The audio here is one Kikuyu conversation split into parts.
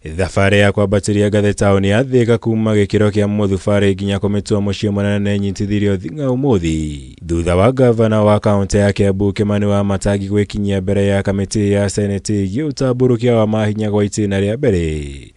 Thabarĩ ya kwambatĩria ngathĩ taũni ya Thika kuma gĩkĩro kĩa mũthubarĩ nginya kũmĩtua mũciĩ mũnene nĩnyitithirio thing'a ũmũthĩ thutha wa gavana wa kaũntĩ ya Kiambu Kimani Wamatangi gwĩkinyia mbere ya kamĩtĩ ya seneti ĩgiĩ ũtambũrũkia wa mahinya gwa itĩna rĩa mbere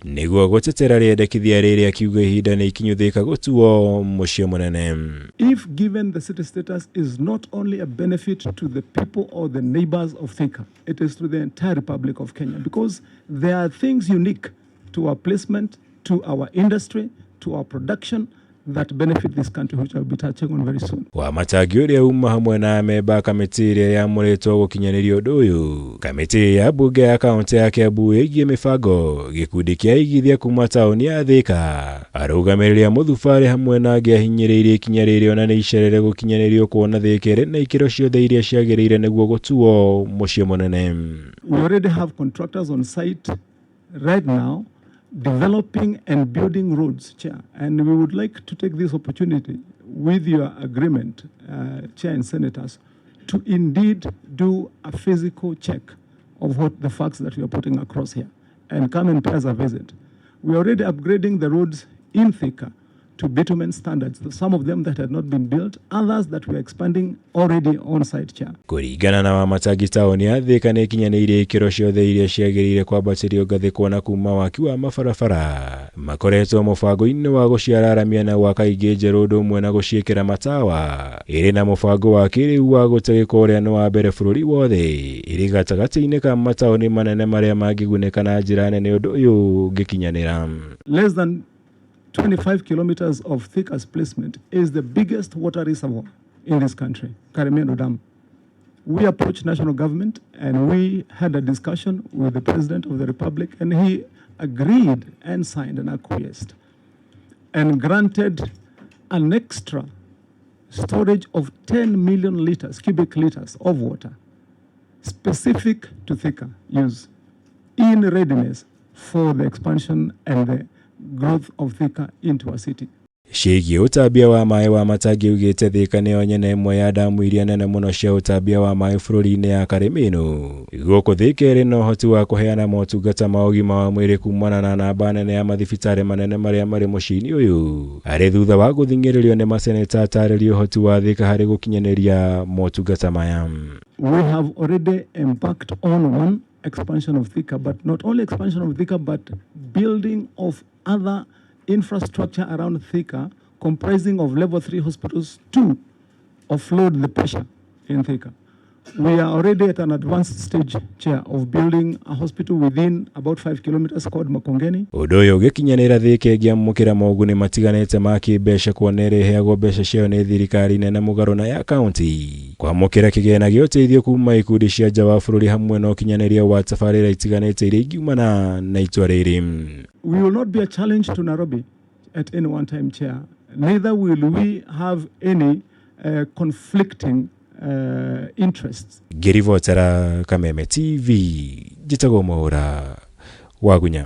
nĩguo gũtetera rĩendekithia rĩrĩ akiuga ihinda nĩ ikinyu Thika gũtuo mũciĩ mũnene. If given the city status is not only a benefit to the people or the neighbors of Thika, it is to the entire Republic of Kenya, because there are things unique to our placement, to our industry, to our production that benefit this country, which I'll be touching on very soon. Wamatangi ũrĩa uma hamwe na amemba a kamĩtĩ ĩrĩa yamũrĩtwo gũkinyanĩria ũndũ ũyũ. Kamĩtĩ ya mbunge ya kaũntĩ ya Kiambu ĩgiĩ mĩbango, gĩkundi kĩa aigithia kuma taũni ya Thika, arũgamĩrĩri a mũthubarĩ hamwe na angĩ ahinyĩrĩirie ikinya rĩrĩ ona nĩ icerere gũkinyanĩrio kuona Thika ĩrĩ na ikĩro ciothe iria ciagĩrĩire nĩguo gũtuo mũciĩ mũnene. We already have contractors on site right now developing and building roads, Chair. And we would like to take this opportunity with your agreement, Chair and Senators, to indeed do a physical check of what the facts that we are putting across here and come and pay us a visit. We are already upgrading the roads in Thika to bitumen standards, some of them that had not been built, others that we are expanding already on site, Chair. Kũringana na Wamatangi, taũni ya Thika nĩ ĩkinyanĩirie ikĩro ciothe iria ciagĩrĩire kwambatĩrio ngathĩ kuona kuma waki wa mabarabara makoretwo mũbango-inĩ wa gũciararamia na gwaka ingĩ njerũ ũndũ ũmwe na gũciĩkĩra matawa. Ĩrĩ na mũbango wa kĩrĩu wa gũte gĩko ũrĩa nĩ wa mbere bũrũri wothe, ĩrĩ gatagatĩ-inĩ ka mataũni manene marĩa mangĩgunĩka na njĩra nene ũndũ ũyũ ũngĩkinyanĩra. Less than 25 kilometers of Thika's placement is the biggest water reservoir in this country, Karemeno Dam. We approached national government and we had a discussion with the President of the Republic, and he agreed and signed and acquiesced and granted an extra storage of 10 million liters, cubic liters of water specific to Thika use in readiness for the expansion and the growth of Thika into a city. Ciĩgiĩ ũtambia wa maĩ, Wamatangi augĩte Thika nĩyo nyene ĩmwe ya damu iria nene mũno cia ũtambia wa maĩ bũrũri-inĩ ya Karĩmĩnũ. Gũkũ Thika ĩrĩ na ũhoti wa kũheana motungata ma ũgima wa mwĩrĩ kumana na namba nene ya mathibitarĩ manene marĩa marĩ mũciĩ-inĩ ũyũ. Arĩ thutha wa gũthing'ĩrĩrio nĩ maseneta atarĩrie ũhoti wa Thika harĩ gũkinyanĩria motungata maya. We have already embarked on one expansion of Thika, but not only expansion of Thika, but building of other infrastructure around Thika, comprising of level 3 hospitals to offload the pressure in Thika. We are already at an advanced stage, Chair, of building a hospital within about 5 kilometers called Makongeni. Ũndũ ũyũ ũgĩkinyanĩra, Thika ĩngĩamũkĩra moguni matiganĩte ma kĩmbeca kuona ĩrĩheagwo mbeca ciayo nĩ thirikari nene mũgarũ na ya kaunti, kwamũkĩra kĩgĩna gĩa ũteithio kuma ikundi cia nja wa bũrũri hamwe na ũkinyanĩria wa tabarĩra itiganĩte iria ingiumana na itua rĩrĩ. We will not be a challenge to Nairobi at any one time, Chair. Neither will we have any conflicting interests. Ngĩribotera Kameme TV, njĩtagwo Mwaũra Wagunya.